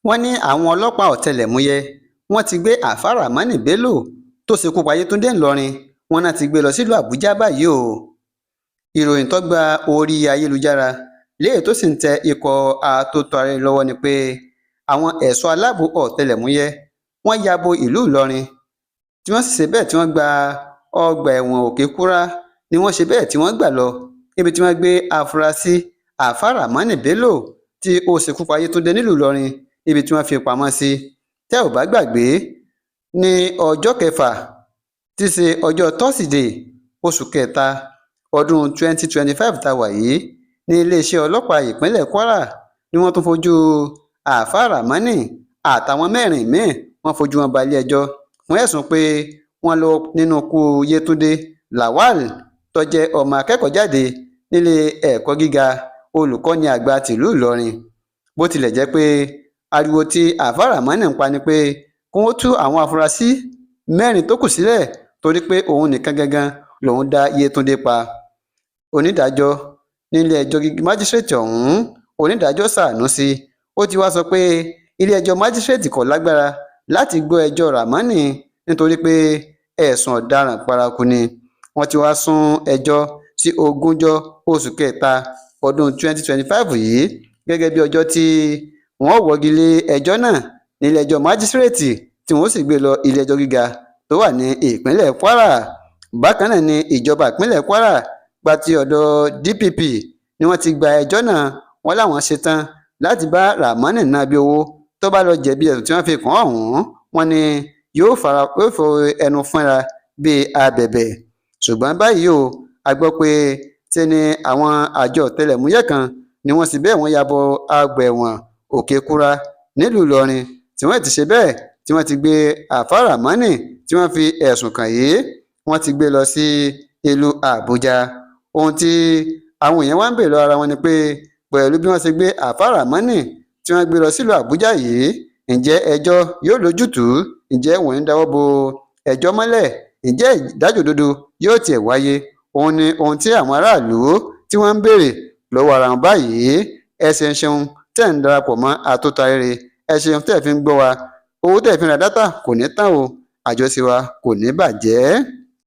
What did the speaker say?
Wọ́n ní àwọn ọlọ́pàá ọ̀tẹlẹ̀múyẹ́ wọ́n ti gbé Àfáà Ramón Bello tó ṣekú pa Yétúndé Ńlọrọrin, wọn náà ti gbé e lọ sílùú Àbújá báyìí o. Ìròyìn tó gba orí ayélujára léyìí tó sì ń tẹ ikọ̀ atótó-arére lọ́wọ́ ni pé àwọn ẹ̀ṣọ́ aláàbò ọ̀tẹlẹ̀múyẹ́ wọ́n ya bo ìlú Ìlọrin, tí wọ́n sì ṣe bẹ́ẹ̀ tí wọ́n gba ọgbà ẹ̀wọ̀n Òkè-Kúrá ni wọ́n ṣe bẹ́ẹ̀ tí wọ́n gbà lọ, níbi tí wọ́n gbé àfúrásì Àfáà Ramón Bello tí ó ṣekú pa Yétúndé nílùú Ìlọrin, níbi tí wọ́n fi pamọ́ sí. Tẹ́ ò bá gbàgbé, ní ọjọ́ kẹfà tí í ṣe ọjọ́ Tọ́sídẹ̀ẹ́, oṣù kẹta, ọdún 2025 tá a wà yìí, ní iléeṣẹ́ ọlọ́pàá ìpínlẹ̀ Kwara ni wọ́n tún fojú Àfáà Ramón àtàwọn mẹ́rin míín, wọ́n fojú wọn balẹ̀-ẹjọ́ fún ẹ̀sùn pé wọ́n lọ́wọ́ nínú ikú Yétúndé Lawal tó jẹ́ ọmọ akẹ́kọ̀ọ́ jáde nílé ẹ̀kọ́ gíga olùkọ́ni àgbà tìlú Ìlọrin. Bó tilẹ̀ jẹ́ pé ariwo tí Àfáà Ramón ń pa ni pé kí wọ́n tú àwọn afurasí mẹ́rin tó kù sílẹ̀ torí pé òun nìkan gangan lòún dá Yétúndé pa. Onídàájọ́ nílé-ẹjọ́ májísrèètì ọ̀hún, onídàájọ́ Sànúsì, ó ti wá sọ pé ilé-ẹjọ́ májísrèètì kò lágbára láti gbọ́ ẹjọ́ Ramón nítorí pé ẹ̀sùn ọ̀daràn paraku ni. Wọ́n ti wá sún ẹjọ́ sí ogúnjọ́ oṣù kẹta ọdún 2025 yìí gẹ́gẹ́ bí ọjọ́ tí wọ́n wọ́gi lé ẹjọ́ náà nílé-ẹjọ́ májísrèètì, tí wọ́n sì gbé lọ ilé-ẹjọ́ gíga tó wà ní ìpínlẹ̀ Kwara. Bákan náà ni ìjọba ìpínlẹ̀ Kwara gba ti ọ̀dọ̀ DPP ni wọ́n ti gba ẹjọ́ náà. Wọ́n láwọn ṣetán láti bá Ramón ná bí owó tó bá lọ jẹ̀bi ẹ̀sùn tí wọ́n fi kàn án ọ̀hún. Wọ́n ní yóò fọ ẹnu fínra bíi abẹ̀bẹ̀. Ṣùgbọ́n báyìí o, a gbọ́ pé ṣe ni àwọn àjọ ọ̀tẹlẹ̀múyẹ́ kan ni wọ́n sì bẹ́ẹ̀ wọ́n ya bo ọgbà ẹ̀wọ̀n Òkè-Kúrá nílùú Ìlọrin, tí wọ́n ti ṣe bẹ́ẹ̀ tí wọ́n ti gbé Àfáà Ramón tí wọ́n fi ẹ̀sùn kàn yìí, wọ́n ti gbé lọ sí ìlú Àbújá. Ohun tí àwọn èèyàn wá ń bèèrè lọ́wọ́ ara wọn ni pé pẹ̀lú bí wọ́n ṣe gbé Àfáà Ramón tí wọ́n gbé lọ sílùú Àbújá yìí, ǹjẹ́ ẹjọ́ yóò lójútùú? Ǹjẹ́ wọ́n ń dáwọ́ bo ẹjọ́ mọ́lẹ̀? Ǹjẹ́ ìdájọ́ òdodo yóò tiẹ̀ wáyé? Òun ni ohun tí àwọn aráàlú tí wọ́n ń béèrè lọ́wọ́ ara wọn báyìí. Ẹ ṣeun ṣeun tẹ́ ń darapọ̀ mọ́ Atótó-Arére, ẹ ṣeun tẹ́ fi ń gbọ́ wa. Owó tẹ́ fi ń ra dátà kò ní tán o, àjọṣe wa kò ní bàjẹ́.